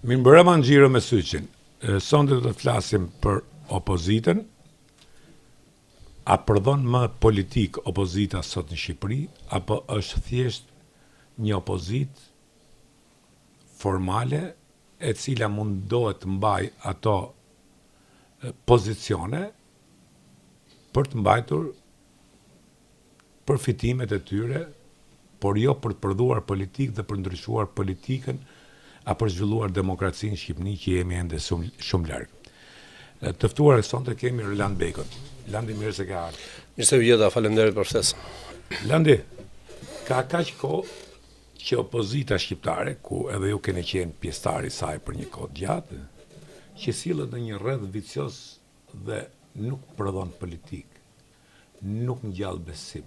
Mirëmbrëma në xhiro me Syçin. Sonte do të flasim për opozitën. A prodhon më politikë opozita sot në Shqipëri apo është thjesht një opozitë formale e cila mundohet të mbajë ato pozicione për të mbajtur përfitimet e tyre, por jo për të prodhuar politikë dhe për të ndryshuar politikën a për zhvilluar demokracinë në Shqipëni që jemi ende shumë larg. Të ftuar sonte kemi Roland Bejkon. Landi, mirë se ke ardhur. Mirë se ju gjeta, faleminderit për ftesën. Landi, ka kaq kohë që opozita shqiptare, ku edhe ju keni qenë pjesëtar i saj për një kohë të gjatë, që sillet në një rreth vicioz dhe nuk prodhon politikë, nuk ngjall besim,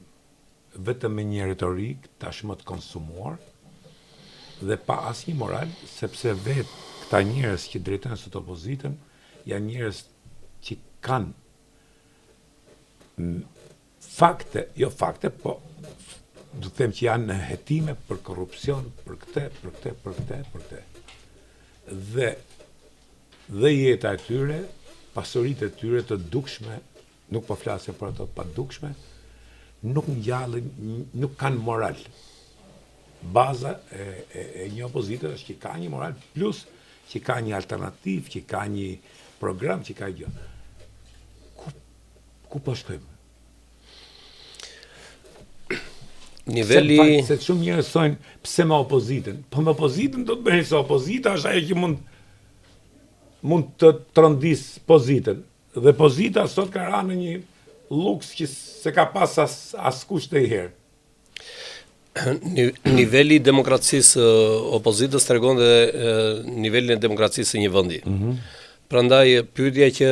vetëm me një retorikë tashmë të konsumuar dhe pa asnjë moral, sepse vetë këta njerëz që drejtojnë sot opozitën janë njerëz që kanë fakte, jo fakte, po do të them që janë në hetime për korrupsion, për këtë, për këtë, për këtë, për këtë. Dhe dhe jeta e tyre, pasuritë e tyre të dukshme, nuk po flasim për ato të padukshme, nuk ngjallin, nuk kanë moral. Baza e, e, e një opozite është që ka një moral plus që ka një alternativë, që ka një program, që ka gjë. Ku ku po shkojmë? Niveli se, se shumë njerëz thonë pse me opozitën? Po me opozitën do të bëjë se opozita është ajo që mund mund të trondisë pozitën. Dhe pozita sot ka ra në një luks që s'e ka pas as, askush ndonjëherë. Niveli i demokracisë së opozitës tregon dhe nivelin e demokracisë së një vendi. Mm -hmm. Prandaj pyetja që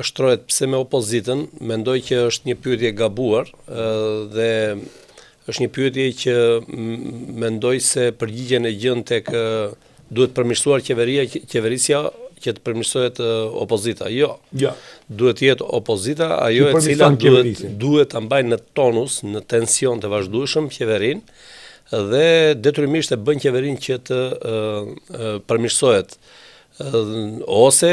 shtrohet pse me opozitën, mendoj që është një pyetje e gabuar dhe është një pyetje që mendoj se përgjigjen e gjen tek Duhet përmirësuar qeveria, qeverisja që të përmirësohet opozita. Jo. Jo. Duhet të jetë opozita ajo e cila duhet duhet ta mbajë në tonus, në tension të vazhdueshëm qeverinë dhe detyrimisht e bën qeverinë që të përmirësohet ose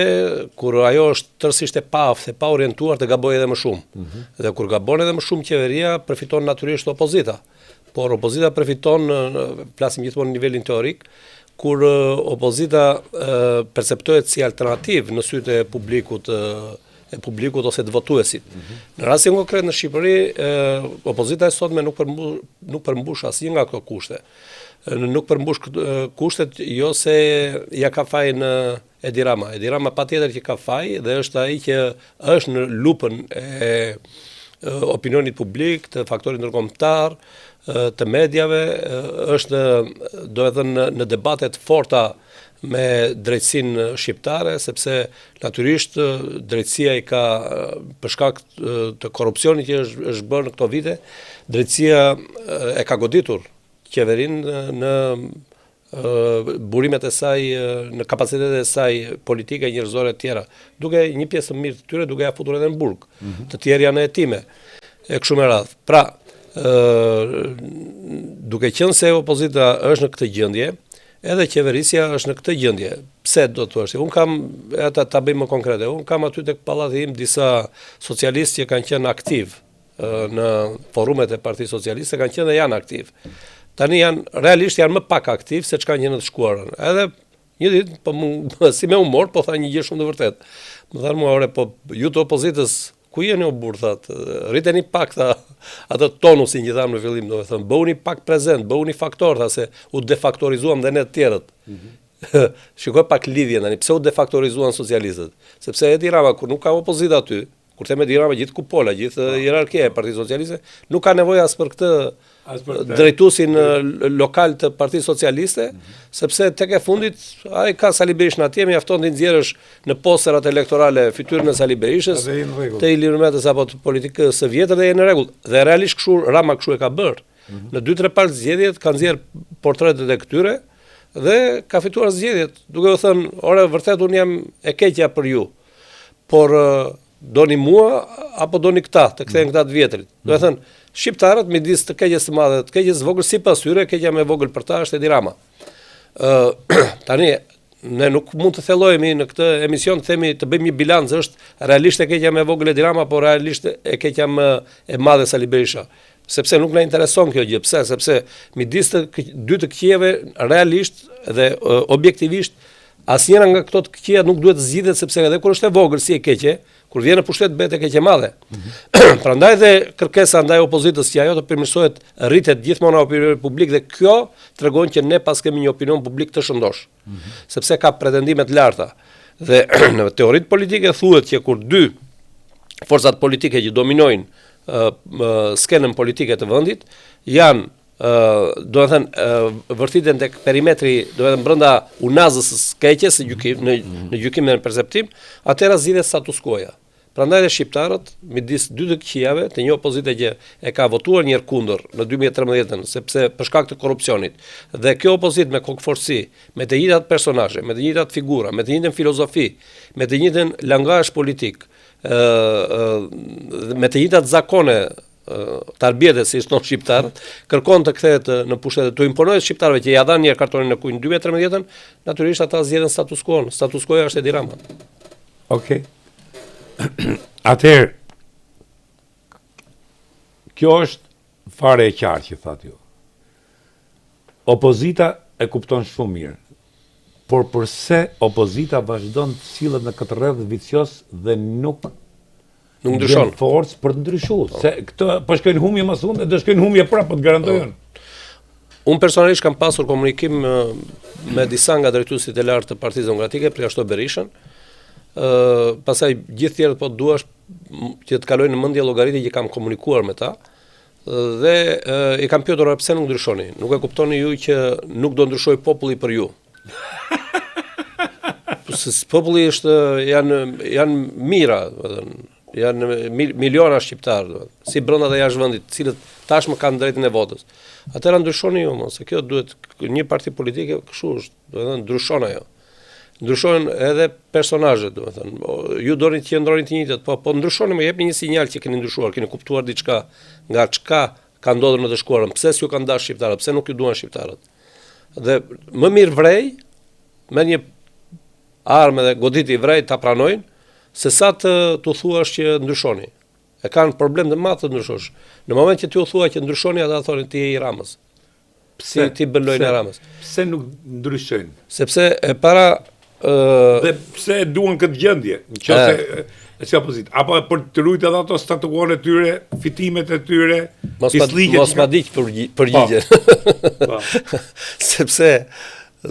kur ajo është tërësisht e paaftë, e paorientuar të gabojë edhe më shumë. Mm -hmm. Dhe kur gabon edhe më shumë qeveria, përfiton natyrisht opozita. Por opozita përfiton, flasim gjithmonë në nivelin teorik, kur opozita perceptohet si alternativë në sytë e publikut e publikut ose të votuesit. Mm -hmm. Në rastin konkret në Shqipëri, opozita e sotme nuk përmbush nuk përmbush asnjë nga këto kushte. Nuk përmbush kushtet jo se ia ka fajin Edi Rama. Edi Rama patjetër që ka faj dhe është ai që është në lupën e opinionit publik, të faktorit ndërkombëtar, të mediave, është domethënë në, në debate të forta me drejtësinë shqiptare, sepse natyrisht drejtësia i ka për shkak të korrupsionit që është, është bërë në këto vite, drejtësia e ka goditur qeverinë në burimet e saj në kapacitetet e saj politike, njerëzore e tjera, duke një pjesë të mirë të tyre duke ia futur edhe në burg. Mm -hmm. Të tjerë janë në hetime e kështu me radhë. Pra, ë duke qenë se opozita është në këtë gjendje, edhe qeverisja është në këtë gjendje. Pse do të thuash? Unë kam e ta ta bëj më konkrete. Unë kam aty tek pallati im disa socialistë që kanë qenë aktivë në forumet e Partisë Socialiste kanë qenë dhe janë aktivë. Tani janë realisht janë më pak aktivë se ç'kanë qenë në të shkuarën. Edhe një ditë po mu, si me humor po tha një gjë shumë të vërtetë. Më thanë mua, ore, po ju të opozitës ku jeni o burrë tha, rriteni pak tha atë tonusin që thamë në fillim, domethënë, bëhuni pak prezent, bëhuni faktor tha se u defaktorizuam dhe ne të tjerët. Mm -hmm. Shikoj pak lidhjen tani, pse u defaktorizuan socialistët? Sepse Edi Rama kur nuk ka opozitë aty, Kur them Edi Rama, gjithë kupola, gjithë po. hierarkia e Partisë Socialiste, nuk ka nevojë as për këtë as për këtë drejtuesin lokal të Partisë Socialiste, mm -hmm. sepse tek e fundit ai ka Sali Berishën atje, mjafton të nxjerrësh në posterat elektorale fytyrën e Sali Berishës, të Ilir Metës apo të politikës së vjetër dhe je në rregull. Dhe realisht kështu Rama kështu e ka bërë. Mm -hmm. Në dy tre palë zgjedhjet ka nxjerr portretet e këtyre dhe ka fituar zgjedhjet, duke u thënë, "Ore, vërtet unë jam e keqja për ju." Por doni mua apo doni këta, të kthehen këta të vjetrit. Mm. Domethënë, shqiptarët midis të keqes së madhe dhe të keqes së vogël sipas tyre, keqja më e vogël për ta është Edi Rama. Ë tani Ne nuk mund të thellohemi në këtë emision të themi të bëjmë një bilanc është realisht e keqja më e vogël Edi Rama apo realisht e keqja më e madhe Sali Berisha. Sepse nuk na intereson kjo gjë. Pse? Sepse midis të dy të këqijave realisht dhe objektivisht asnjëra nga këto të këqija nuk duhet të zgjidhet sepse edhe kur është e vogël si e keqe, Kur vjen në pushtet bëhet e keqe e madhe. Mm -hmm. Prandaj dhe kërkesa ndaj opozitës që ajo të përmirësohet rritet gjithmonë opinioni publik dhe kjo tregon që ne paskemi një opinion publik të shëndoshë. Mm -hmm. Sepse ka pretendime të larta. Dhe në teoritë politike thuhet që kur dy forcat politike që dominojnë uh, skenën politike të vendit janë do të thënë vërtiten tek perimetri, do të thënë brenda unazës së keqes së gjykim në mm. në gjykim dhe në perceptim, atëherë zgjidhet status quo-ja. Prandaj dhe shqiptarët midis dy të këqijave, të një opozite që e ka votuar një herë kundër në 2013-ën, sepse për shkak të korrupsionit, dhe kjo opozitë me kokëfortësi, me të njëjtat personazhe, me të njëjtat figura, me të njëjtën filozofi, me të njëjtën langazh politik, ë me të njëjtat zakone tarbijete si thonë shqiptarët, kërkon të kthehet në pushtet dhe t'u imponojë shqiptarëve që ia dhanë një herë kartonin e kuq në 2013-ën, natyrisht ata zgjedhin status quo. Status quo është Edi Rama. Okej. Okay. Atëherë kjo është fare e qartë që thatë ju. Opozita e kupton shumë mirë. Por përse opozita vazhdon të sillet në këtë rreth vicioz dhe nuk Nuk ndryshon. Forcë për të ndryshuar, po. se këtë po shkojnë humbje mas humbje, do shkojnë humbje prapë, po të garantoj po. unë. Unë personalisht kam pasur komunikim me disa nga drejtuesit e lartë të Partisë Demokratike, përjashto Berishën. Ë, pastaj gjithë tjerët po të duash që të kalojnë në mendje llogaritje që kam komunikuar me ta dhe e, i kam pyetur pse nuk ndryshoni. Nuk e kuptoni ju që nuk do ndryshojë populli për ju. Po se populli është janë janë mijëra, do të thënë, janë miliona shqiptarë, do të thënë, si brenda dhe jashtë vendit, të cilët tashmë kanë drejtën e votës. Atëherë ndryshoni ju, mos, se kjo duhet një parti politike kështu është, do të thënë ndryshon ajo. Ndryshojnë edhe personazhet, do të thënë, ju doni të qëndroni të njëjtët, po po ndryshoni, më jepni një sinjal që keni ndryshuar, keni kuptuar diçka nga çka ka ndodhur në të shkuarën, pse s'ju kanë dashur shqiptarët, pse nuk ju duan shqiptarët. Dhe më mirë vrej me një armë dhe goditi vrej ta pranojnë, se sa të t'u thuash që ndryshoni. E kanë problem të madh të ndryshosh. Në moment që ti u thua që ndryshoni, ata thonë ti je i Ramës. Pse ti bën lojën e Ramës? Pse nuk ndryshojnë? Sepse e para Dhe pse e duan këtë gjendje, në qoftë se e si opozitë, apo për të ruajtur edhe ato status quo e tyre, fitimet e tyre, mos ma mos ma digj përgjigjen. Po. po. sepse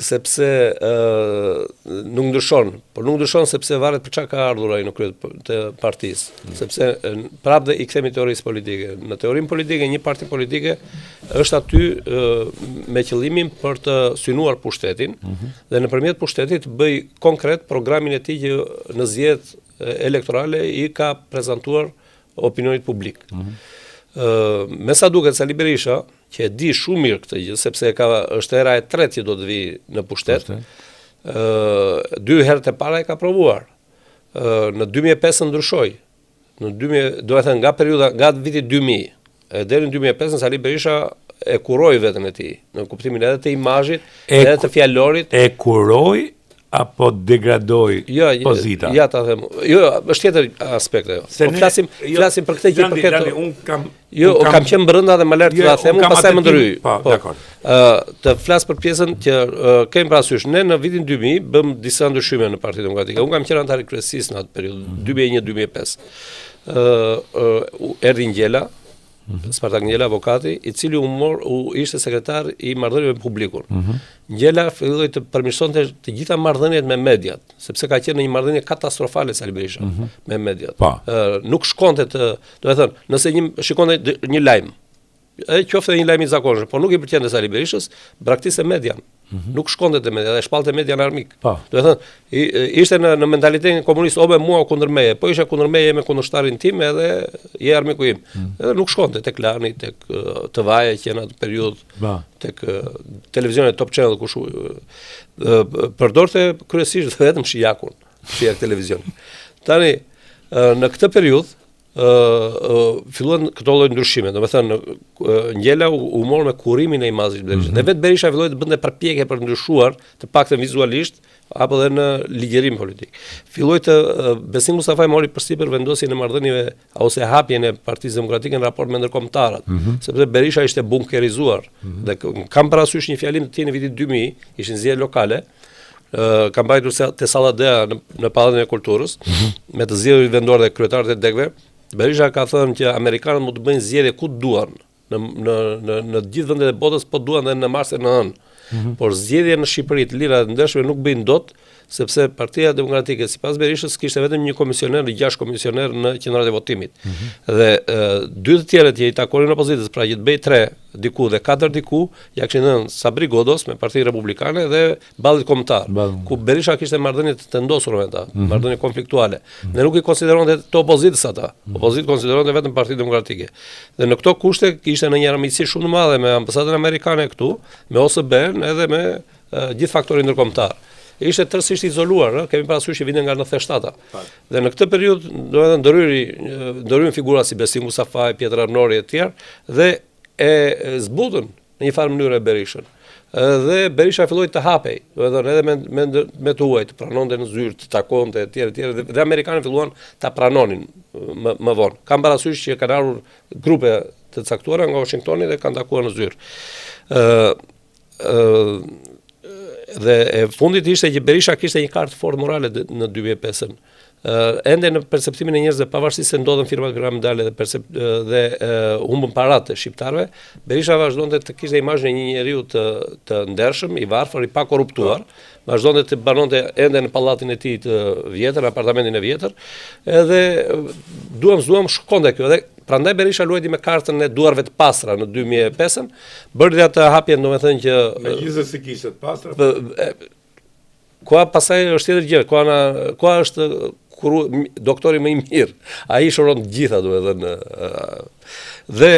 sepse ë nuk ndryshon, por nuk ndryshon sepse varet për çka ka ardhur ai në krye të partisë, mm. sepse prapë dhe i kthehemi teorisë politike. Në teorinë politike një parti politike është aty me qëllimin për të synuar pushtetin mm -hmm. dhe nëpërmjet pushtetit të bëjë konkret programin e tij që në zgjedhjet elektorale i ka prezantuar opinionit publik. Mm -hmm. Ë, me sa duket Sali Berisha, që e di shumë mirë këtë gjë, sepse ka është hera e tretë që do të vijë në pushtet. Ë, dy herët e para e ka provuar. Ë, në 2005 ndryshoi. Në 2000, do të thënë nga periudha nga viti 2000 e deri në 2005 Sali Berisha e kuroi veten e tij, në kuptimin edhe të imazhit, e, edhe të fjalorit. E kuroi apo degradoi jo, pozita? Ja ta them. Jo, jo, është tjetër aspekt ajo. Po flasim, jo, flasim për këtë që përket. Landi, un kam Jo, un kam, kam qenë brenda dhe më lër të jo, ta them, unë pastaj më ndërhyj. Po, po. dakor. Ë, të flas për pjesën që uh, kemi parasysh. Ne në vitin 2000 bëmë disa ndryshime në Partinë Demokratike. Unë kam qenë anëtar i kryesisë në atë periudhë, 2001-2005. Ë, uh, erdhi Ngjela, mm -hmm. Spartak Ngjela avokati, i cili u mor u ishte sekretar i marrëdhënieve me publikun. Mm -hmm. Ngjela filloi të përmirësonte të gjitha marrëdhëniet me mediat, sepse ka qenë në një marrëdhënie katastrofale Sali Berisha mm -hmm. me mediat. Pa. Po. Ë nuk shkonte të, do të thënë, nëse një shikonte një lajm, edhe qoftë edhe një lajm i zakonshëm, por nuk i pëlqente Sali Berishës, braktiste median. Mm -hmm. Nuk shkonte te media, dhe shpallte median armik. Po. Do të thënë, ishte në në mentalitetin komunist o me mua o kundër meje. Po ishe kundër meje me kundërshtarin tim edhe je armiku im. Mm. Edhe nuk shkonte tek Klani, tek TV-ja që në atë periudhë, tek televizioni Top Channel kush përdorte kryesisht vetëm Shijakun, Shijak televizion. Tani në këtë periudhë Ë filluan këto lloj ndryshime, domethënë Ngjela u, u mor me kurimin e imazhit të Berishës. Mm -hmm. Dhe vetë Berisha filloi të bënte përpjekje për të ndryshuar, të paktën vizualisht, apo edhe në ligjërim politik. Filloi të Besim Mustafaj mori përsipër vendosjen e marrëdhënieve ose hapjen e Partisë Demokratike në raport me ndërkombëtarët, mm -hmm. sepse Berisha ishte bunkerizuar. Mm -hmm. Dhe kam parasysh një fjalim të tij në vitin 2000, ishin zgjedhje lokale, ka mbajtur te salla D në në Pallatin e Kulturës mm -hmm. me të zgjedhurit vendorë dhe kryetarët e degëve. Berisha ka thënë që amerikanët mund të bëjnë zgjedhje ku duan, në në në në të gjithë vendet e botës po duan dhe në Mars e në Hënë. Mm -hmm. Por zgjedhje në Shqipëri të lira dhe të ndershme nuk bëjnë dot, sepse Partia Demokratike sipas Berishës kishte vetëm një komisioner në gjashtë komisionerë në qendrat e votimit. Mm -hmm. Dhe e, dy të tjerët që i takonin opozitës, pra që të bëjë tre diku dhe katër diku, ia kishin dhënë Sabri Godos me Partinë Republikane dhe Ballit Kombëtar, ku Berisha kishte marrëdhënie të tendosura me ta, mm -hmm. marrëdhënie konfliktuale. Mm -hmm. Dhe nuk i konsideronte të opozitës ata. Mm -hmm. Opozitë konsideronte vetëm Partinë Demokratike. Dhe në këto kushte kishte në një armiqësi shumë të madhe me ambasadën amerikane këtu, me OSBE-n edhe me gjithë faktorin ndërkombëtar. Ishte tërësisht izoluar, ë, kemi parasysh që vinte nga 97-a. Dhe në këtë periudhë, domethënë ndërhyri, ndërhyrën figura si Besim Mustafaj, Pjetër Arbnori e tjerë dhe e zbutën në një farë mënyre Berishën. Dhe Berisha filloi të hapej, domethënë edhe me me me të huaj, të pranonte në zyrë, të takonte etj etj dhe, dhe amerikanët filluan ta pranonin më më vonë. Kam parasysh që kanë ardhur grupe të caktuara nga Washingtoni dhe kanë takuar në zyrë. Ë dhe e fundit ishte që Berisha kishte një kartë të fortë morale në 2005-ën. Ende në perceptimin e njerëzve pavarësisht se ndodhën firmat piramidale dhe percep dhe humbën paratë e shqiptarëve, Berisha vazhdonte të kishte imazhin e një njeriu të të ndershëm, i varfër, i pakorruptuar, vazhdonte të banonte ende në pallatin e tij të vjetër, në apartamentin e vjetër, edhe duam s'duam shkonte kjo edhe Prandaj Berisha luajti me kartën e duarve të pastra në 2005-ën, bëri dhe atë hapjen, domethënë që megjithëse s'i kishte të pastra. Koha pastaj është tjetër gjë, koha na koha është kur doktori më i mirë. Ai shëron të gjitha, domethënë. Dhe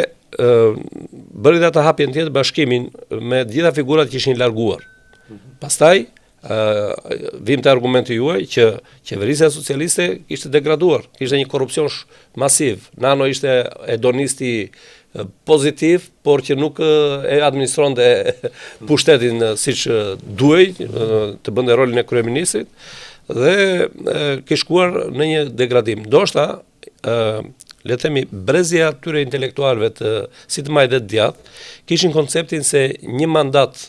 bëri dhe atë hapjen tjetër bashkimin me të gjitha figurat që ishin larguar. Mhm. Pastaj vim te argumenti juaj që qeverisja socialiste ishte degraduar, kishte një korrupsion masiv. Nano ishte hedonisti pozitiv, por që nuk e administronte pushtetin siç duhej, të bënte rolin e kryeministrit dhe kish shkuar në një degradim. Ndoshta le të themi brezi i atyre intelektualëve të si të majtë dhe të djathtë kishin konceptin se një mandat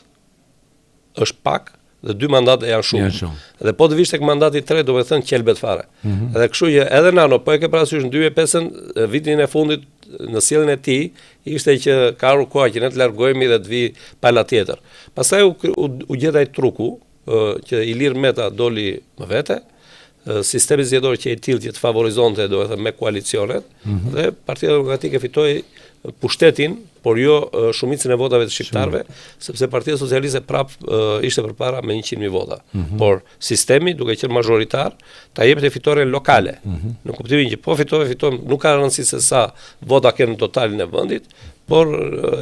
është pak dhe dy mandate janë shumë. Janë shumë. Dhe po të vish tek mandati i tretë, do të thënë qelbet fare. Mm -hmm. Dhe kështu që edhe Nano, po e ke parasysh në 2005-ën, vitin e fundit në sjelljen e tij ishte që ka ardhur koha që ne të largohemi dhe të vijë pala tjetër. Pastaj u, u, u gjet ai truku që Ilir Meta doli më vete, sistemi zgjedhor qe i tillë që të favorizonte, domethënë me koalicionet mm -hmm. dhe Partia Demokratike fitoi pushtetin, por jo shumicën e votave të shqiptarëve, sepse Partia Socialiste prap ishte përpara me 100.000 vota. Mm -hmm. Por sistemi duke qenë mazhoritar, ta jepte fitoren lokale. Mm -hmm. Në kuptimin që po fitove, fiton, nuk ka rëndësi se sa vota ke në totalin e vendit, por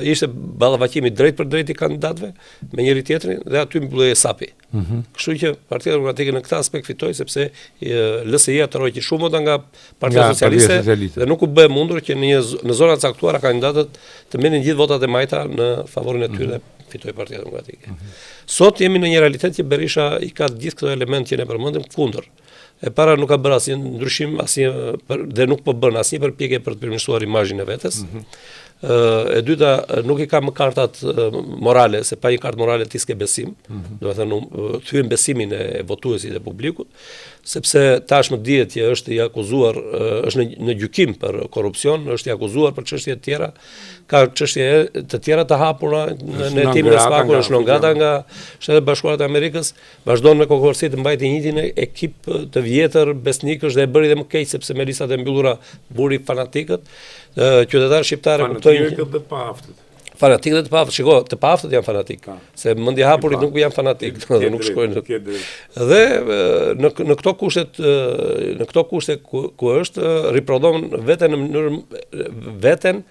ishte ballafaqimi drejtpërdrejt i kandidatëve me njëri tjetrin dhe aty mbyllej hesapi. Mm -hmm. Kështu që Partia Demokratike në këtë aspekt fitoi sepse LSI-ja tërhoqi shumë vota nga Partia nga Socialiste, Partia Socialiste dhe nuk u bë e mundur që në një në zona të caktuara kandidatët të merrnin gjithë votat e majta në favorin e tyre mm -hmm. fitoi Partia Demokratike. Mm -hmm. Sot jemi në një realitet që Berisha i ka gjithë këto elementë që ne përmendëm kundër. E para nuk ka bërë asnjë ndryshim, asnjë dhe nuk po bën asnjë përpjekje për të përmirësuar imazhin e vetes. Mm -hmm. E dyta, nuk i ka më kartat morale, se pa një kartë morale ti s'ke besim, mm -hmm. domethënë thyen besimin e votuesit dhe publikut, sepse tashmë dihet që është i akuzuar, është në, në gjykim për korrupsion, është i akuzuar për çështje të tjera, ka çështje të tjera të hapura në në hetimin e SPAK-ut, është non grata nga Shtetet e Bashkuara të Amerikës, Vazhdon me kokëfortësi të mbajë të njëjtin ekip të vjetër besnikësh dhe e bëri dhe më keq sepse me listat e mbyllura vuri fanatikët. Qytetarët shqiptarë kuptojnë fanatikët dhe të paaftët. Fanatikët dhe të paaftët, shiko, të paaftët janë fanatikë, se mendjehapurit nuk janë fanatikë, domethënë nuk shkojnë. Dhe në në këto kushte në këto kushte ku, ku është riprodhon veten në mënyrë veten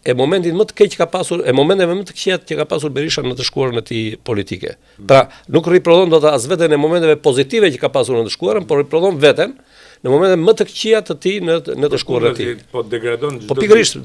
e momentit më të keq që ka pasur, e momenteve më të këqija që ka pasur Berisha në të shkuarën e tij politike. Pra, nuk riprodhon dot as veten e momenteve pozitive që ka pasur në të shkuarën, por riprodhon veten në momentet më të këqija të tij në në të shkuarën e tij. Po degradon çdo. Po pikërisht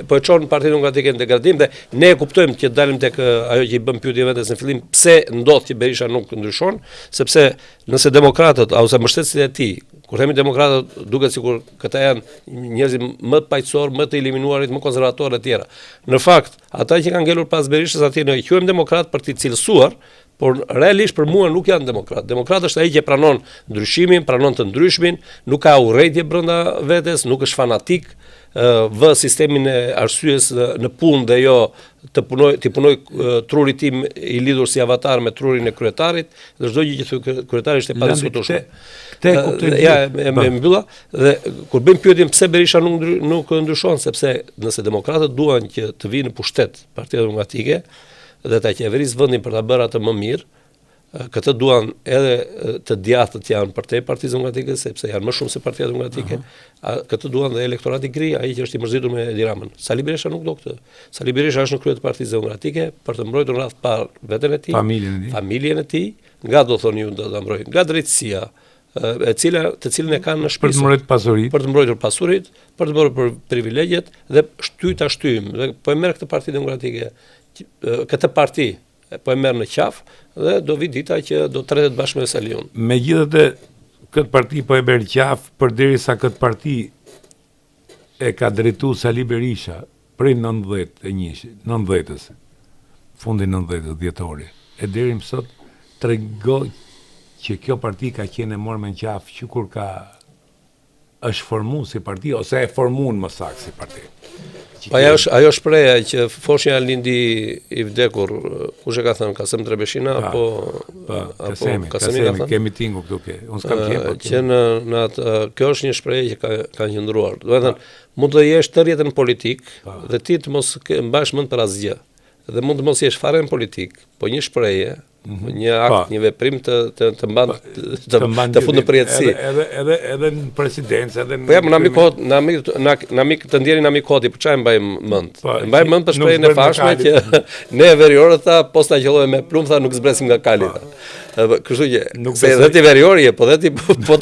po e çon Partinë Demokratike në degradim dhe ne e kuptojmë që dalim tek ajo që i bëm pyetje vetes në fillim pse ndodh që Berisha nuk ndryshon, sepse nëse demokratët ose mbështetësit e tij, kur themi demokratët duket sikur këta janë njerëzit më paqësor, më të eliminuarit, më konservatorë e tjera. Në fakt, ata që kanë ngelur pas Berishës atje ne i quajmë demokrat për t'i cilësuar, Por realisht për mua nuk janë demokrat. Demokrat është ai që pranon ndryshimin, pranon të ndryshmin, nuk ka urrejtje brenda vetes, nuk është fanatik, vë sistemin e arsyes në, në punë dhe jo të punoj të punoj truri tim i lidhur si avatar me trurin e kryetarit dhe çdo gjë që thotë kryetari është e padiskutueshme. Këtë e kuptoj. Ja, e, e mbylla dhe kur bëjmë pyetjen pse Berisha nuk ndry, nuk ndryshon sepse nëse demokratët duan që të vijnë në pushtet Partia Demokratike, dhe ta qeverisë vendin për ta bërë atë më mirë, këtë duan edhe të djathtët që janë përtej Partisë Demokratike, sepse janë më shumë se Partia Demokratike, uh -huh. këtë duan dhe elektorati gri, ai që është i mërzitur me Edi Ramën. Sali Berisha nuk do këtë. Sali Berisha është në krye të Partisë Demokratike për të mbrojtur në radhë të parë veten e tij, familjen e tij, familjen e tij, nga do thoni ju do ta mbrojë, nga drejtësia, e cila të cilën e kanë në shtëpi. Për të mbrojtur pasuritë, për të mbrojtur pasuritë, për të mbrojtur për privilegjet dhe shty ta shtyjmë. Dhe po e merr këtë parti demokratike, këtë parti po e merr në qafë dhe do vi dita që do tretet bashkë me Saliun. Megjithatë këtë parti po e merr në qafë përderisa këtë parti e ka drejtu Sali Berisha prej 91, 90-ës, fundi 90-ës, dhjetori, e deri më sot tregoi që kjo parti ka qenë e morme në qafë që kur ka është formu si parti, ose e formun më saktë si parti. Pa ajo është ajo shprehja që foshnja lindi i vdekur, kush e ka thënë, Kasem Trebeshina pa, apo pa, apo Kasemi, Kasemi, Kasemi ke mitingu këtu ke. Unë s'kam qenë, po. Që në në atë kjo është një shprehje që ka ka qëndruar. Do të thënë, mund të jesh tërë jetën në politikë dhe ti të mos mbash mend për asgjë. Dhe mund të mos jesh fare në politikë, po një shprehje Mm -hmm. një akt, pa. një veprim të të të mban të të, të, mban të fut në përjetësi. Edhe edhe edhe edhe në presidencë, edhe në Po ja, Namik Hot, Namik Namik të ndjerin Namik Hoti, për çfarë mbajmë mend? Po, mbajmë mend për shprehjen e famshme që ne veriorët tha, po s'na qëlloi me plumb tha nuk zbresim nga kali po. tha. Kështu që nuk se edhe ti verior je, po dhe ti po, po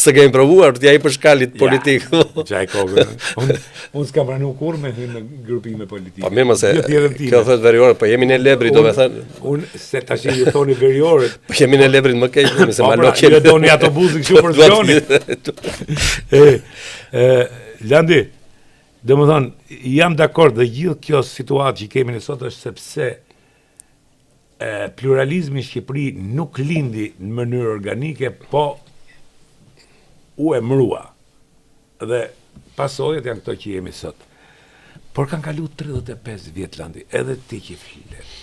s'e kemi provuar t'ia hipësh kalit politik. Ja, çaj kokën. Unë unë s'kam pranu kurrë me hy në grupime politike. Po mirë mos e. Kjo thotë veriorët, po jemi në Lebri, domethënë. Unë se tash ju thoni veriorët. Po jemi në Lebrit më keq, jemi se po, pra, kemi. Ju doni autobusin kështu për zgjoni. E, e, Landi, domethënë, jam dakord dhe gjithë kjo situatë që kemi ne sot është sepse e, pluralizmi në Shqipëri nuk lindi në mënyrë organike, po u emrua. Dhe pasojat janë këto që jemi sot. Por kanë kalu 35 vjet Landi, edhe ti që flet,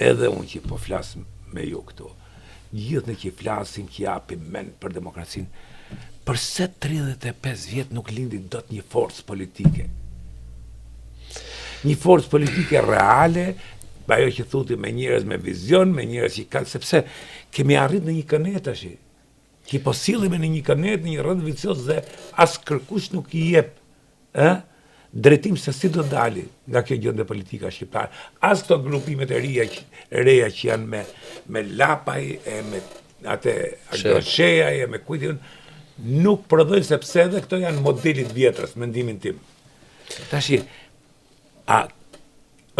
edhe unë që po flas me ju këtu. Gjithë ne që flasim, që japim mend për demokracinë, përse 35 vjet nuk lindi dot një forcë politike? Një forcë politike reale, ajo që thuti me njerëz me vizion, me njerëz që kanë, sepse kemi arrit në një kënetë tash. Që po sillemi në një kënetë, në një rreth vicioz dhe as kërkush nuk i jep, ë, drejtim se si do dali nga kjo gjendje politika shqiptare. As këto grupimet e reja që, reja që janë me me Lapaj e me atë Agron Shehaj e me kujt nuk prodhojnë sepse edhe këto janë modeli i vjetrës, mendimin tim. Tashi a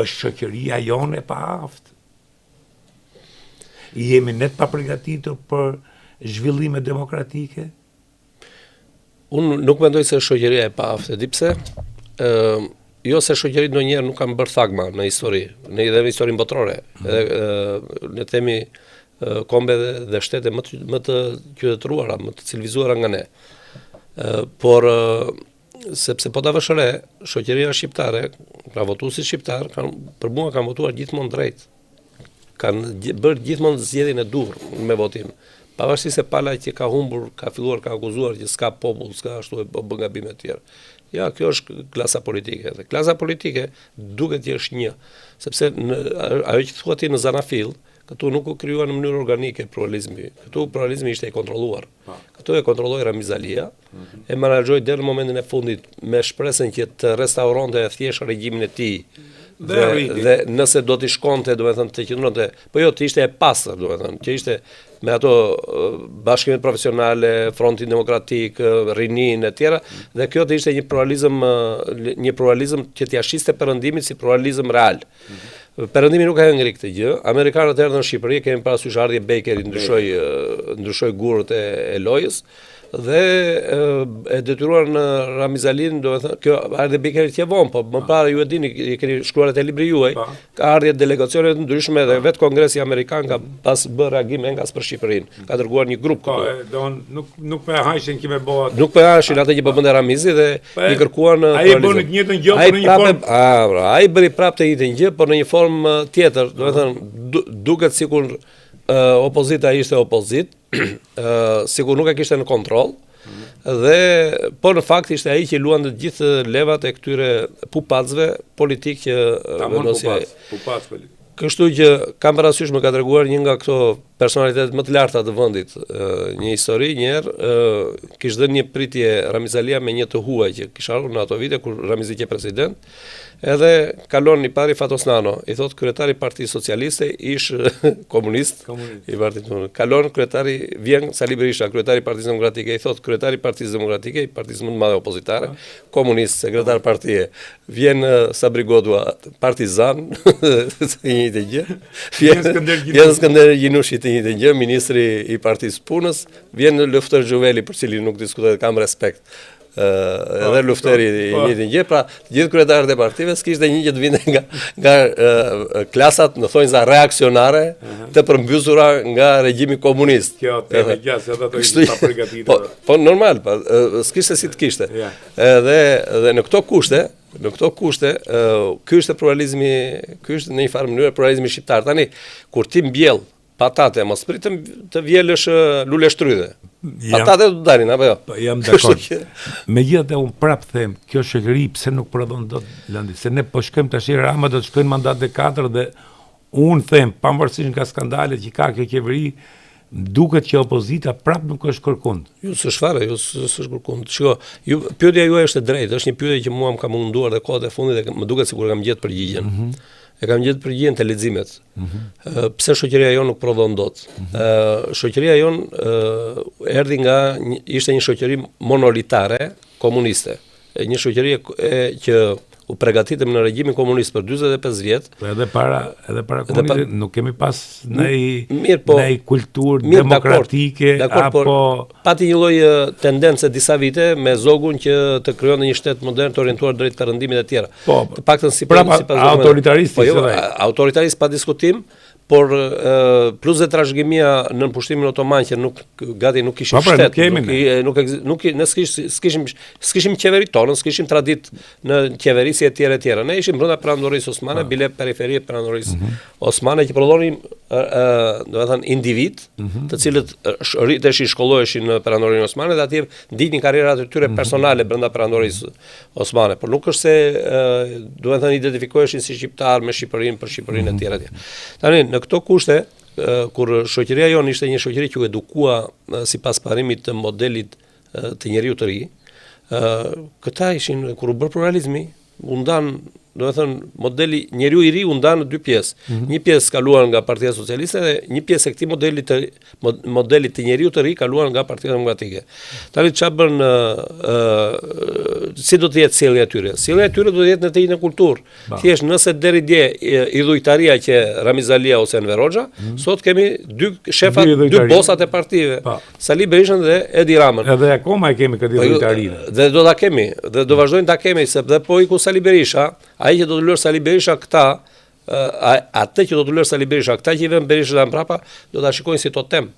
është shoqëria jonë e paaftë? Jemi ne të papërgatitur për zhvillime demokratike? Unë nuk mendoj se është shoqëria e paaftë, e di pse? Ë, jo se shoqëritë ndonjëherë nuk kanë bërë thagma në histori, në edhe në historinë botërore. Mm. Edhe ë, ne themi kombe dhe, dhe shtete më të më të qytetëruara, më të civilizuara nga ne. Ë, por sepse po ta vësh re, shoqëria shqiptare, pra votuesit shqiptar kanë për mua kanë votuar gjithmonë drejt. Kanë bërë gjithmonë zgjedhjen e duhur me votim. Pavarësisht se pala që ka humbur, ka filluar ka akuzuar që s'ka popull, s'ka ashtu e po bën gabime të tjera. Ja, kjo është klasa politike. Dhe klasa politike duket që është një, sepse në ajo që thua ti në zanafillë, këtu nuk u krijua në mënyrë organike pluralizmi. Këtu pluralizmi ishte i kontrolluar. Po. Këtu e kontrolloi Ramiz Alia, mm -hmm. e menaxhoi deri në momentin e fundit me shpresën që të restauronte thjesht regjimin e tij. Dhe dhe, dhe nëse do t'i shkonte, domethënë të qëndronte, po jo të ishte e pastër, domethënë, që ishte me ato bashkimet profesionale, frontin demokratik, rininë e tjera, dhe kjo të ishte një pluralizëm një pluralizëm që t'ia shiste perëndimit si pluralizëm real. Mm -hmm. Perëndimi nuk e hëngri këtë gjë. Amerikanët erdhën në Shqipëri, kemi parasysh ardhje Bakerit ndryshoi ndryshoi gurët e, e lojës dhe e detyruan Ramiz Alinë, domethënë, kjo ardhje Bakerit që vonë, po më parë ju e dini, e keni shkruar te libri juaj, po. ka ardhje delegacione të ndryshme dhe vetë Kongresi Amerikan ka pas bërë reagim enkas për Shqipërinë. Ka dërguar një grup po, këtu. Po, don nuk nuk po e hajshin që me bëhet. Nuk po e hajshin atë që po bënte Ramizi dhe po, i kërkuan Ai bëri të njëjtën gjë, por në një formë. A, pra, ai bëri prapë të njëjtën gjë, por në një formë tjetër, domethënë duket sikur opozita ishte opozitë, sikur nuk e kishte në kontroll. Dhe por në fakt ishte ai që luante të gjithë levat e këtyre pupacëve politikë që vendosi ai. Pupac politik. Kështu që kam parasysh më ka treguar një nga këto personalitetet më të larta të vendit, një histori një herë kish dhënë një pritje Ramiz Alia me një të huaj që kish ardhur në ato vite kur Ramizi qe president. Edhe kalon i pari Fatos Nano, i thot kryetari i Partisë Socialiste, ish komunist, komunist. i Partisë Komuniste. Kalon kryetari vjen Sali Berisha, kryetari i Partisë Demokratike, i thot kryetari i Partisë Demokratike, i partisë më të madhe opozitare, komunist, sekretar partie. Vjen Sabri Godua, partizan, të njëjtën gjë. Vjen Skënder Gjinushi, vjen Skënder Gjinushi të njëjtën gjë, ministri i Partisë Punës, vjen Lufter Xhuveli për cilin nuk diskutohet, kam respekt edhe po, Lufteri i po. njëjtën gjë, pra të gjithë kryetarët e partive s'kishte një që të vinte nga nga klasat në thonjza reaksionare të përmbysura nga regjimi komunist. Kjo temë gjatë edhe ato ishin pa përgatitur. Po, po normal, pa, s'kishte si të kishte. Edhe dhe në këto kushte, në këto kushte, ky është pluralizmi, ky është në një farë mënyrë pluralizmi shqiptar. Tani kur ti mbjell Patate, mos prit të, të vjelësh luleshtrydhe. Patate do të dalin apo jo? Po jam dakord. Megjithatë unë prap them, kjo shoqëri pse nuk prodhon dot Landi, se ne po shkojmë tash Rama do të shkojë në mandat të katërt dhe unë them pavarësisht nga skandalet që ka kjo qeveri, duket që opozita prap nuk është kërkund. Jo, s'është fare, jo s'është kërkund. Shiko, ju pyetja juaj është e drejtë, është një pyetje që mua më ka munduar dhe kohët e fundit dhe më duket sikur kam gjetë përgjigjen. Mm -hmm. E kam gjetë përgjigjen te leximet. Mm -hmm. Pse shoqëria jonë nuk prodhon dot? Mm -hmm. Shoqëria jonë erdhi nga një, ishte një shoqëri monolitare komuniste. Një shoqëri e, që u pregatitëm në regjimin komunist për 45 vjet. Po edhe para edhe para komunizmit pa, nuk kemi pas ndaj mirë, po, ndaj kulturë mirë, demokratike dakord, apo por, pati një lloj tendence disa vite me Zogun që të krijonte një shtet modern të orientuar drejt perëndimit e tjera. Po, të paktën si pra, sipas autoritarist po, jo, autoritarist pa diskutim, por plus dhe trashëgimia nën pushtimin otoman që nuk gati nuk kishim po, pra, shtet, nuk nuk nuk nuk ne s'kishim s'kishim s'kishim qeveri tonën, s'kishim traditë në qeverisje etj etj. Ne ishim brenda perandorisë osmane, po. bile periferi e perandorisë mm -hmm. osmane që prodhonin ë domethënë individ, mm -hmm. të cilët rriteshin shkolloheshin në perandorinë osmane dhe atje ndiqnin karrierat e tyre mhm. personale brenda perandorisë osmane, por nuk është se domethënë identifikoheshin si shqiptar me Shqipërinë për Shqipërinë mm -hmm. etj etj. Tani në këto kushte kur shoqëria jonë ishte një shoqëri që u edukua sipas parimit të modelit të njeriut të ri, këta ishin kur u bë pluralizmi, u ndan, domethënë modeli njeriu i ri u ndan në dy pjesë. Mm -hmm. Një pjesë kaluan nga Partia Socialiste dhe një pjesë e këtij modeli të modelit të njeriut të ri kaluan nga Partia Demokratike. Tani çfarë bën ë si do të jetë sjellja e tyre? Sjellja e tyre do të jetë në të njëjtën kulturë. Thjesht nëse deri dje idhujtaria qe Ramiz Alia ose Enver Hoxha, mm -hmm. sot kemi dy shefat, dy, dy bosat e partive. Pa. Sali Berishën dhe Edi Ramën. Edhe akoma e kemi këtë po idhujtarinë. Dhe do ta kemi, dhe do vazhdojmë ta kemi sepse po iku Sali Berisha, ai që do të lërë Sali Berisha këta, atë që do të lërë Sali Berisha, këta që i vënë Berishën mbrapa, do ta shikojnë si totem.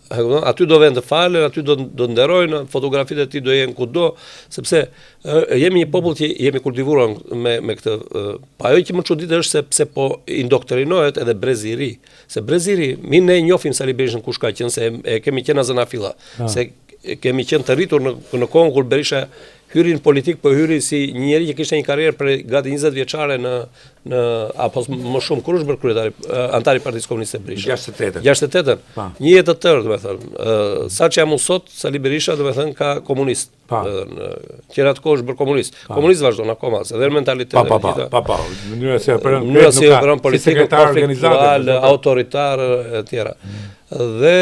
E kupton? Aty do vënë të falen, aty do do nderojnë, fotografitë e tij do jenë kudo, sepse jemi një popull që jemi kultivuar me me këtë. Po ajo që më çudit është se pse po indoktrinohet edhe brezi i ri. Se brezi i ri, mi ne njohim Sali Berishën kush ka qenë se e kemi qenë zanafilla, ah. se kemi qenë të rritur në në kohën kur Berisha hyri në politikë, po hyri si një njeri që kishte një karrierë prej gati 20 vjeçare në në apo më shumë kur është bërë kryetari anëtar i Partisë Komuniste Berisha. 68-ën. 68-ën. Një jetë të tërë, domethënë, ë sa që jam unë sot, Sali Berisha domethënë ka komunist. Pa. Domethënë, që në atë kohë është bërë komunist. Pa. Komunist vazhdon akoma, se dhe mentaliteti. Pa, pa, pa, pa, pa. Mënyra si operon, mënyra si operon politikën, konfliktual, autoritar e tjera. Mm. Dhe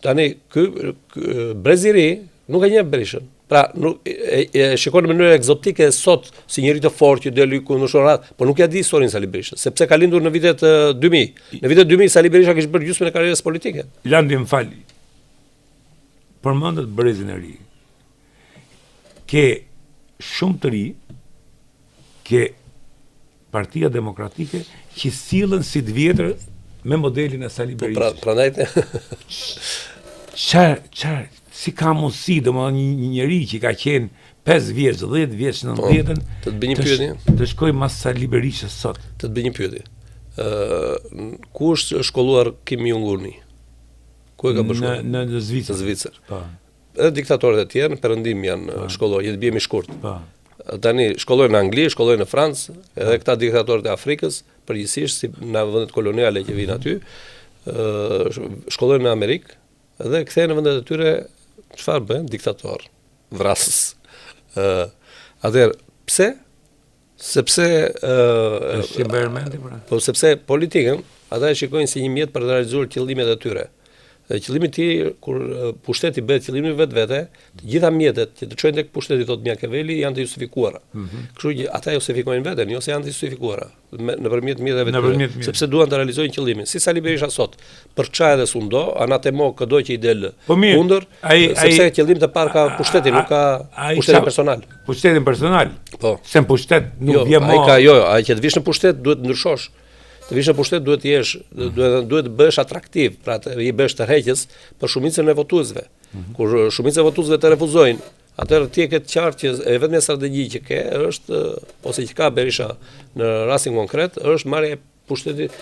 tani ky, ky brezi i ri nuk e njeh Berishën. Pra, nuk e, e shikon në mënyrë ekzotike sot si njeri të fortë që del i kundërshton radhë, por nuk ia di historinë Sali Berishës, sepse ka lindur në vitet 2000. Në vitet 2000 Sali Berisha kishte bërë gjysmën e karrierës politike. Landi më fal. Përmendët brezin e ri. Ke shumë të ri, ke Partia Demokratike që sillen si të vjetër me modelin e Sali po, pra, Berishës. Po pra, prandaj Çar, çar, si ka mundësi, domethënë një, një njeri që ka qenë 5 vjeç, 10 vjeç në po, 90-ën, të të bëj një pyetje. Të shkojë mas Sali Berishës sot. Të të bëj një pyetje. Ë, ku është shkolluar Kim Jong Uni? Ku e ka bërë shkollën? Në në, në Zvicër. Në Zvicër. Po. Edhe diktatorët e tjerë në perëndim janë po. shkolluar, që të biem shkurt. Po. Tani shkollojnë në Angli, shkollojnë në Francë, edhe këta diktatorët e Afrikës, përgjithsisht si në vendet koloniale që vijnë aty, ë shkollojnë në Amerikë dhe kthehen në vendet e tyre, çfarë bëhen? Diktatorë, vrasës. Ë atëherë, pse? Sepse ë është environmenti pra. Po sepse politikën ata e shikojnë si një mjet për të realizuar qëllimet e tyre. Dhe qëllimi i tij kur pushteti bëhet qëllimi në vetvete, të gjitha mjetet që të çojnë tek pushteti thotë Machiavelli janë të justifikuara. Mm -hmm. Kështu që ata justifikojnë veten, jo se janë të justifikuara me, nëpërmjet mjeteve të tyre, sepse duan të realizojnë qëllimin. Si Sali Berisha sot, përça edhe sundo, anatemo këdo që i del po kundër, ai, sepse ai, qëllim të parë ka pushtetin, nuk ka pushtetin personal. Pushtetin personal. Po. Se në pushtet nuk jo, vjen më. Ai ka jo, ai që të vish në pushtet duhet të ndryshosh. Të vish në pushtet duhet të jesh, duhet duhet të bëhesh atraktiv, pra të i bëhesh tërheqës për shumicën e votuesve. Mm -hmm. Kur shumica e votuesve të refuzojnë, atëherë ti e ke të qartë që e vetmja strategji që ke është ose që ka Berisha në rastin konkret është marrja e pushtetit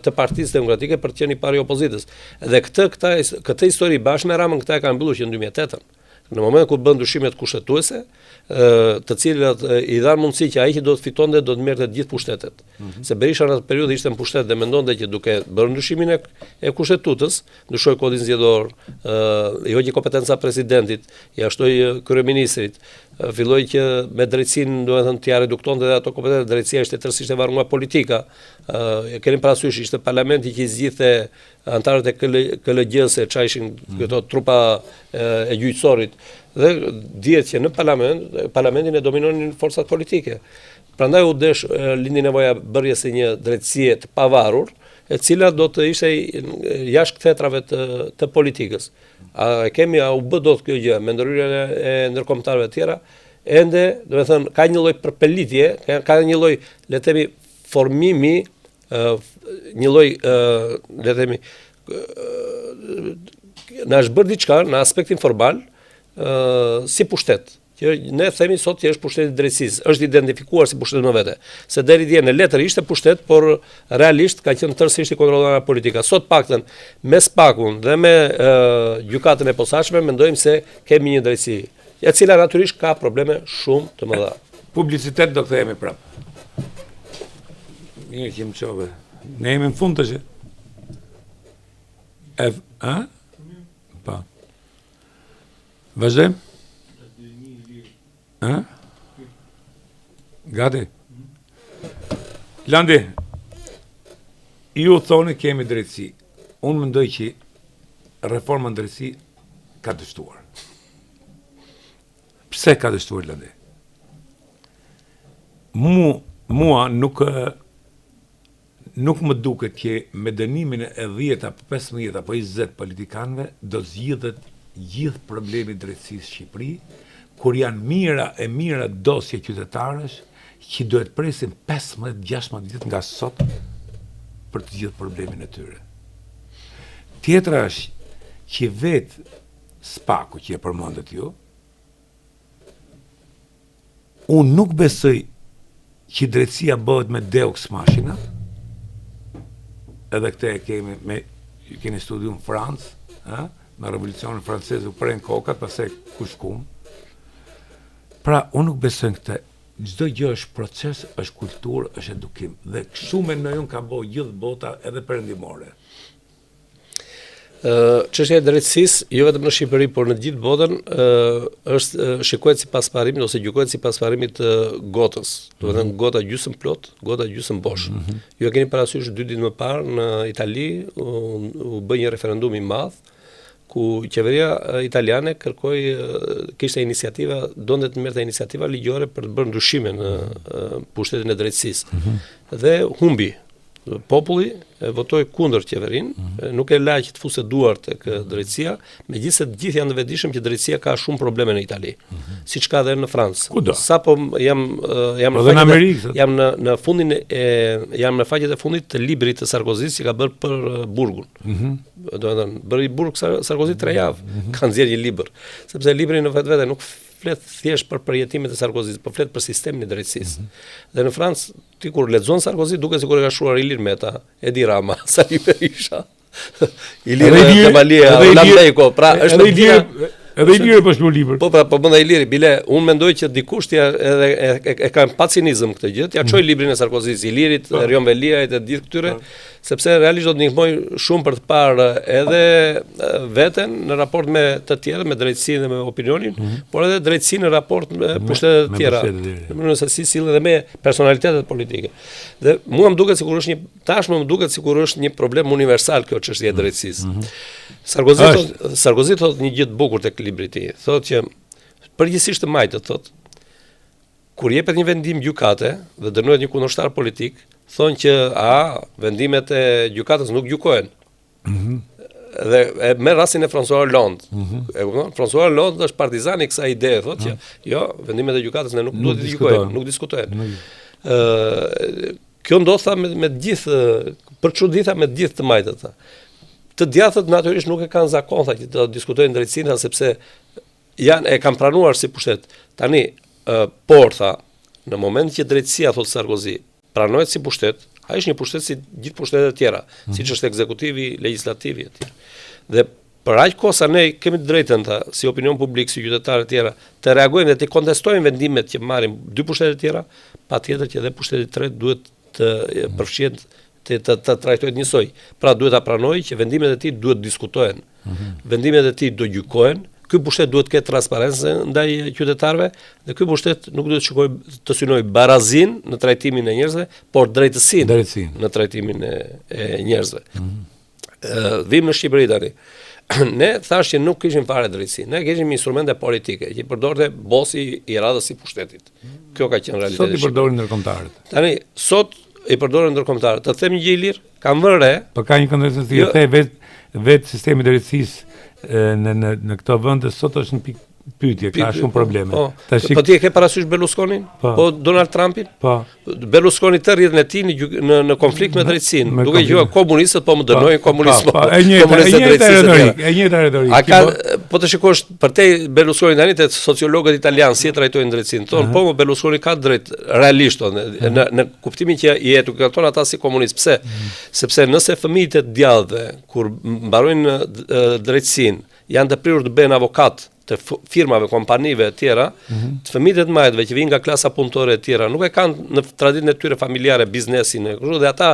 të Partisë Demokratike për të qenë i pari i opozitës. Dhe këtë këta këtë histori bashkë me Ramën këta e kanë mbyllur që në 2008-ën. Në momentin kur bënë ndryshimet kushtetuese, të cilat i dhanë mundësi që ai që do të fitonte do të merrte të gjithë pushtetet. Mm -hmm. Se Berisha në atë periudhë ishte në pushtet dhe mendonte që duke bërë ndryshimin e, e kushtetutës, ndryshoi kodin zgjedhor, ë i hoqi kompetenca presidentit, ia shtoi kryeministrit, filloi që me drejtësinë, domethënë t'ia reduktonte edhe ato kompetenca, drejtësia ishte tërësisht e varur nga politika. Ë e keni parasysh ishte parlamenti që i zgjidhte anëtarët e KL, KLGJ-së, ça ishin mm. këto trupa e, e gjyqësorit dhe dihet që në parlament, parlamentin e dominonin forcat politike. Prandaj u desh lindi nevoja bërjes së një drejtësie të pavarur, e cila do të ishte jashtë kthetrave të të politikës. A e kemi a u bë dot kjo gjë me ndërhyrjen e, e ndërkombëtarëve të tjera? Ende, domethënë, ka një lloj përpëlitje, ka, ka një lloj, le të themi, formimi, një lloj, le të themi, na është bërë diçka në aspektin formal, si pushtet që ne themi sot që është pushteti i drejtësisë, është identifikuar si pushtet më vete. Se deri dje në letër ishte pushtet, por realisht ka qenë tërësisht i kontrolluar nga politika. Sot paktën me SPAK-un dhe me e, gjykatën e posaçme mendojmë se kemi një drejtësi, e cila natyrisht ka probleme shumë të mëdha. Publicitet do kthehemi prapë. Mirë që më çove. Ne jemi në fund tash. E, a? Pa. Vazhdojmë? Ë? Gati? Landi, ju thoni kemi drejtësi. Unë mendoj që reforma në drejtësi ka dështuar. Pse ka dështuar Landi? Mu, mua nuk Nuk më duket që me dënimin e 10 apo 15 apo 20 politikanëve do të zgjidhet gjithë problemi i drejtësisë në Shqipëri, kur janë mijëra e mijëra dosje qytetarësh që duhet presin 15-16 vjet nga sot për të zgjidhur problemin e tyre. Tjetra është që vetë SPAK-u që e përmendët ju, Unë nuk besoj që drejtësia bëhet me Deus Machina, edhe këtë e kemi me keni studiu në Francë, ë, me revolucionin francez u prenë kokat, pastaj ku shkum. Pra, unë nuk besoj në këtë. Çdo gjë është proces, është kulturë, është edukim. Dhe kështu mendoj unë ka bo gjithë bota edhe perëndimore. Çështja e drejtësisë, jo vetëm në Shqipëri, por në gjithë botën, është shikohet sipas parimit ose gjykohet sipas parimit të gotës. Do të thënë mhm. gota gjysmë plot, gota gjysmë bosh. Mm -hmm. Ju e keni parasysh dy ditë më parë në Itali u, u bë një referendum i madh ku qeveria italiane kërkoi kishte iniciativa, donte të merrte iniciativa ligjore për të bërë ndryshime në pushtetin e drejtësisë. Mm -hmm. Dhe humbi Populli e votoi kundër qeverinë, mm -hmm. nuk e la që të fuste duart tek mhm. drejtësia, megjithëse të gjithë janë të vetëdijshëm që drejtësia ka shumë probleme në Itali, mm -hmm. siç ka edhe në Francë. Kudo? Sapo jam jam po në në Amerikë, jam në në fundin e jam në faqet e fundit të librit të Sarkozy që ka bërë për burgun. Mm -hmm. Do të thënë, bëri burg Sarkozy 3 javë, mm -hmm. ka nxjerrë një libër, sepse libri në vetvete nuk flet thjesht për përjetimet e Sarkozy, por flet për sistemin e drejtësisë. Mm -hmm. Dhe në Francë Ti kur lexon Sarkozy duket sikur e ka shkruar Ilir Meta, Edi Rama, Sali Berisha. Ilir Demalia, Roland Bejko, pra është edhe Ilir edhe Iliri po shkruan libër. Po pra, po bën dhe Iliri, bile unë mendoj që dikush t'ia edhe e, e, e kanë pa cinizëm këtë gjë, t'ia çojë mm. librin e Sarkozy, Ilirit, po. Erion Veliajt e gjithë këtyre, po. sepse realisht do të ndihmojë shumë për të parë edhe veten në raport me të tjerët, me drejtësinë dhe me opinionin, mm -hmm. por edhe drejtësinë në raport me pushtetet e tjera. Në mënyrën se si sillet edhe me personalitetet politike. Dhe mua më duket sikur është një tashmë më duket sikur është një problem universal kjo çështje e mhm. drejtësisë. Mm -hmm. Sarkozy thotë Sarkozy thotë një gjë të bukur tek libri i tij. Thotë që përgjithsisht të majtët thotë Kur jepet një vendim gjykate dhe dënohet një kundërshtar politik, thonë që a vendimet e gjykatës nuk gjykohen. Mm -hmm. Dhe e merr rastin e François Hollande. Mm -hmm. E kupton? François Hollande është partizan i kësaj ideje, thotë mm -hmm. që jo, vendimet e gjykatës ne nuk, nuk duhet të gjykojmë, nuk diskutohen. Ëh, kjo ndodh tha me me të gjithë, për çudi tha me të gjithë të majtët tha. Të djathtët natyrisht nuk e kanë zakon tha që të diskutojnë drejtësinë tha sepse janë e kanë pranuar si pushtet. Tani, ë por tha, në moment që drejtësia thotë Sarkozy, pranohet si pushtet, ai është një pushtet si gjithë pushtetet e tjera, mm -hmm. siç është ekzekutivi, legjislativi etj. Dhe për aq kohë sa ne kemi të drejtën tha, si opinion publik, si qytetarë të tjera, të reagojmë dhe të kontestojmë vendimet që marrin dy pushtetet e tjera, patjetër që edhe pushteti i tretë duhet të përfshihet të të, të trajtohet njësoj. Pra duhet ta pranojë që vendimet e tij duhet diskutohen. Mm -hmm. Vendimet e tij do gjykohen. Ky pushtet duhet të ketë transparencë ndaj qytetarëve dhe ky pushtet nuk duhet të shikojë të synojë barazinë në trajtimin e njerëzve, por drejtësinë, drejtësinë në trajtimin e, e njerëzve. Mm -hmm. Vijmë në Shqipëri tani. Ne thashë që nuk kishim fare drejtësi. Ne kishim instrumente politike që i përdorte bosi i radhës i pushtetit. Kjo ka qenë realiteti. Sot i përdorin ndërkombëtarët. Tani sot i përdorin ndërkombëtarët. Të them një gjë Ilir, kam vënë re. Po ka një këndvështrim si jo. the vetë vetë sistemi i drejtësisë në në në këto vende sot është në pikë pyetje, ka shumë probleme. Po, Tash po ti e ke parasysh Berlusconin? Po, po Donald Trumpin? Po. Berlusconi tërë jetën e tij në në në konflikt me drejtësinë, duke qenë komunistët po më po, dënojnë po, komunistët. Po, e njëjta e njëjta retorikë, e njëjta retorikë. A ka po të shikosh përtej Berlusconi tani te sociologët italianë si e trajtojnë drejtësinë? Thonë, po, Berlusconi ka drejt realisht thonë, në në kuptimin që i etiketon ata si komunistë. Pse? Mhm. Sepse nëse fëmijët e djathtëve kur mbarojnë drejtësinë, janë të prirur të bëhen avokatë të firmave, kompanive e tjera, mm -hmm. të fëmijët e të majtëve që vijnë nga klasa punëtore e tjera, nuk e kanë në traditën e tyre familjare biznesin e kështu dhe ata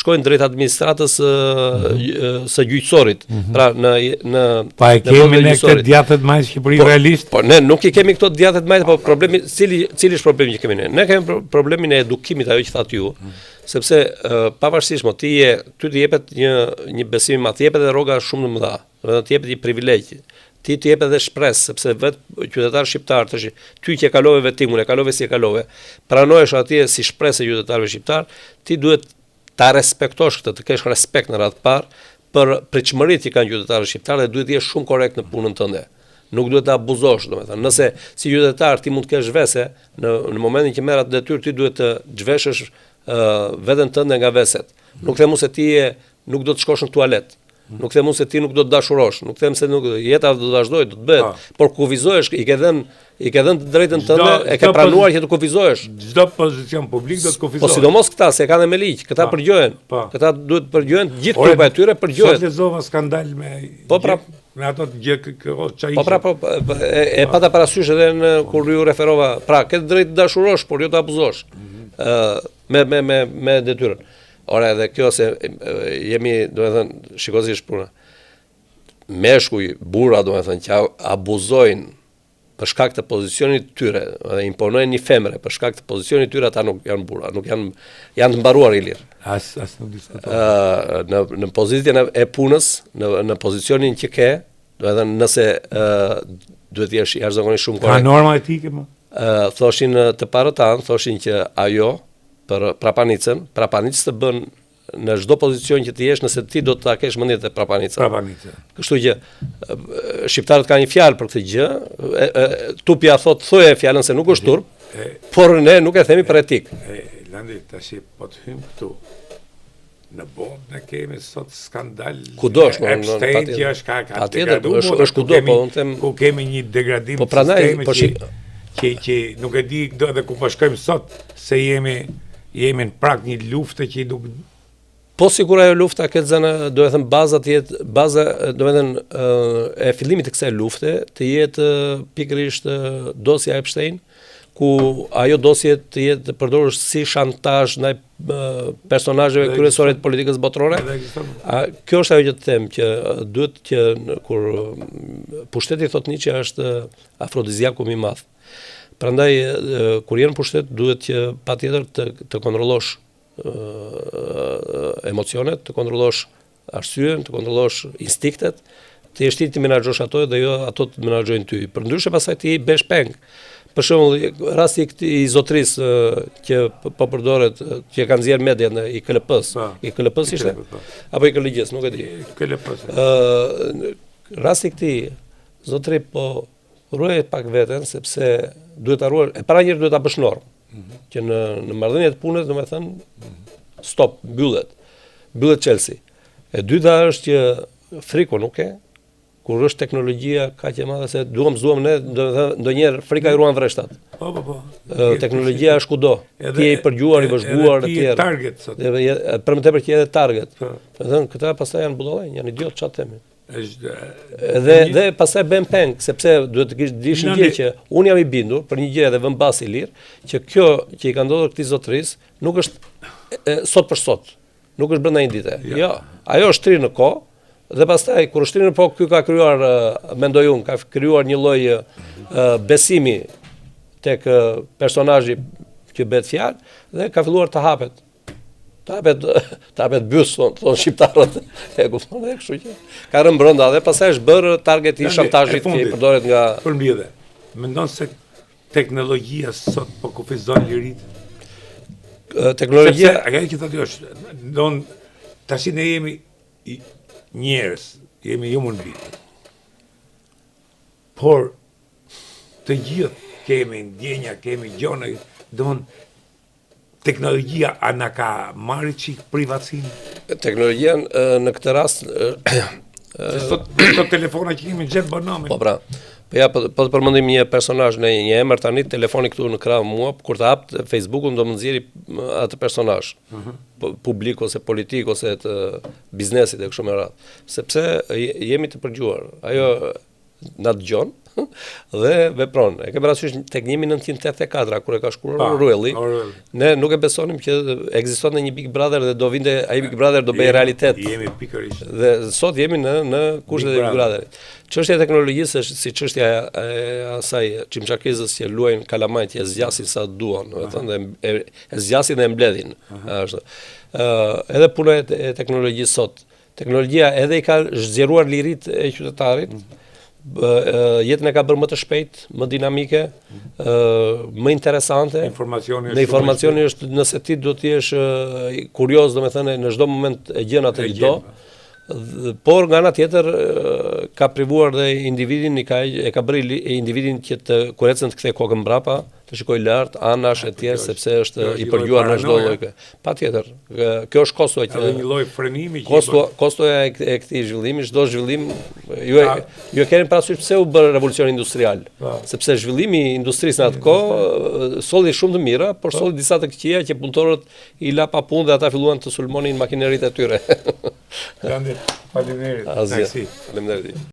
shkojnë drejt administratës mm -hmm. së gjyqësorit. Mm -hmm. Pra në në Pa e kemi ne këtë djathtë të majtë në Shqipëri po, realisht? Po ne nuk i kemi këto djathtë të majtë, po problemi cili cili është problemi që kemi ne? Ne kemi problemin e edukimit ajo që thatë ju. Mm -hmm. Sepse pavarësisht mo ti je ty të jepet një një besim i madh, të jepet edhe rroga shumë të mëdha. Do të jepet një privilegj. Ti të jepet edhe shpresë, sepse vetë qytetarët shqiptarë tash, ty që e kalove vetingun, e kalove si e kalove, pranohesh atje si shpresë e qytetarëve shqiptarë, ti duhet ta respektosh këtë, të kesh respekt në radhë të parë për pritshmëritë që kanë qytetarët shqiptarë dhe duhet të jesh shumë korrekt në punën tënde. Nuk duhet të abuzosh, domethënë, nëse si qytetar ti mund të kesh vese, në në momentin që merr atë detyrë ti duhet të zhveshësh uh, veten tënde nga veset. Nuk them unë se ti je nuk do të shkosh në tualet. Nuk them unë se ti nuk do të dashurosh, nuk them se nuk jeta do të vazhdojë, do të bëhet, po. por kufizohesh, i ke dhënë i ke dhënë të drejtën tënde, e ke pranuar që të kufizohesh. Çdo pozicion publik do të kufizohet. Po sidomos këta se kanë me ligj, këta përgjohen. Po. Këta duhet të përgjohen, gjithë trupa e tyre përgjohet. Sot lexova skandal me Po pra. Me ato të gjë kjo ça ishte. Po pra po, po e, e pata parasysh edhe në kur ju referova. Pra, ke të drejtë të dashurosh, por jo të abuzosh. Ëh, mm -hmm. me me me me detyrën. Ora edhe kjo se jemi, domethënë, shiko si është puna. Meshkuj, burra, domethënë, që abuzojnë për shkak të pozicionit të tyre dhe imponojnë një femre për shkak të pozicionit të tyre ata nuk janë burra, nuk janë janë të mbaruar Ilir. As as nuk diskutohet. Ë në në pozitën e punës, në në pozicionin që ke, domethënë nëse ë duhet të jesh jashtëzakonisht shumë korrekt. Ka norma etike më? Ë thoshin të parët tanë, thoshin që ajo për prapanicën, prapanicë të bën në çdo pozicion që të jesh, nëse ti do ta kesh mendjen te prapanica. Prapanica. Kështu që shqiptarët kanë një fjalë për këtë gjë, e, e, tupja thotë thoje fjalën se nuk është turp, e, por ne nuk e themi për etikë. E, Landi, tash po të hym këtu. Në botë ne kemi sot skandal. Kudo është, Epstein që është ka ka degraduar. Është është kudo, po unë them ku kemi një degradim po prandaj, po që, që që nuk e di do edhe ku po shkojmë sot se jemi Jemi në prag një lufte që nuk Po sikur ajo lufta këtë zënë, do e thënë baza të jetë baza, do e thënë e fillimit të kësaj lufte të jetë pikërisht dosja Epstein, ku ajo dosje të jetë përdorur si shantazh ndaj personazheve kryesore të politikës botërore. A kjo është ajo që të them që duhet që kur pushteti thotë Nietzsche është afrodiziaku më i madh. Prandaj kur je në pushtet duhet që patjetër të të kontrollosh emocionet, të kontrollosh arsyen, të kontrollosh instinktet, të jesh ti të menaxhosh ato dhe jo ato të menaxhojnë ty. Përndryshe pastaj ti bëhesh peng. Për shembull, rasti i këtij zotërisë që po përdoret, që e kanë nxjerrë mediat në i KLP-s, po, i KLP-s ishte? Po. Apo i KLG-s, nuk e di. KLP-s. Ë rasti i këtij zotëri po Ruaje pak veten sepse duhet ta ruash, e para njëherë duhet ta bësh normë. Mm -hmm. Që në në marrëdhënie të punës, domethënë mm -hmm. stop, mbyllet. Mbyllet çelësi. E dyta është që frikë nuk ke, kur është teknologjia kaq e madhe se duam s'duam ne, domethënë ndonjëherë frika i ruan vreshtat. Po po po. Teknologjia është kudo. Ti je i përgjuar, i vëzhguar etj. Edhe target sot. Edhe për më tepër që je edhe target. Po. Domethënë këta pastaj janë budallenj, janë idiot çfarë themi. Është dhe dhe pastaj bëhen peng sepse duhet të kish dish një gjë që unë jam i bindur për një gjë edhe vëm bast i lirë që kjo që i ka ndodhur këtij zotërisë nuk është e, sot për sot. Nuk është brenda një dite. Jo, jo ajo është shtrirë në kohë dhe pastaj kur është shtrirë në kohë ky ka krijuar mendoj unë ka krijuar një lloj besimi tek personazhi që bëhet fjalë dhe ka filluar të hapet Të hapet, të hapet byth, thonë, thonë shqiptarët, e kupton dhe kështu që ka rënë brenda dhe pastaj është bërë target i shantazhit që i përdoret nga Përmbledhje. Mendon se teknologjia sot po kufizon liritë? Teknologjia Sepse ajo që thotë është, don tash ne jemi njerëz, jemi human being. Por të gjithë kemi ndjenja, kemi gjona, don Teknologjia a na ka marrë çik privacinë? Teknologjia në këtë rast Se sot këto telefona që kemi në xhep bën namin. Po pra. Po ja po, po të përmendim një personazh në një emër tani telefoni këtu në krah mua, kur të hap Facebookun do më nxjerri atë personazh. Uh mhm. -huh. publik ose politik ose të biznesit e kështu me radhë. Sepse jemi të përgjuar. Ajo na dëgjon dhe vepron. E ke parasysh tek 1984 kur e ka shkruar pa, Orwelli, ne nuk e besonim që ekzistonte një Big Brother dhe do vinte ai Big Brother do bëhej realitet. Jemi pikërisht. Dhe sot jemi në në kushtet e Big Brotherit. Çështja e teknologjisë është si çështja e asaj çimçakizës që luajnë kalamajtë që e zgjasin sa duan, domethënë dhe e, e zgjasin dhe e mbledhin. Ashtu. Ë edhe puna e, e teknologjisë sot Teknologjia edhe i ka zgjeruar liritë e qytetarit, mm -hmm. jetën e ka bërë më të shpejtë, më dinamike, mm -hmm. më interesante. Informacioni është informacioni është nëse ti do të jesh kurioz, domethënë në çdo moment e gjen atë që do. Por nga ana tjetër ka privuar dhe individin i ka e ka bërë individin që të kur ecën të kthejë kokën mbrapa, të shikojë lart, anash e tjerë sepse është i përgjuar në çdo lloj. Patjetër, kjo është kostoja që edhe një lloj frenimi që kosto kostoja e, e këtij zhvillimi, çdo zhvillim ju e ju e keni parasysh pse u bë revolucioni industrial? Po. Sepse zhvillimi i industrisë në atë kohë solli shumë të mira, por po. solli disa të këqija që punëtorët i la pa punë dhe ata filluan të sulmonin makineritë e tyre. Faleminderit. Faleminderit.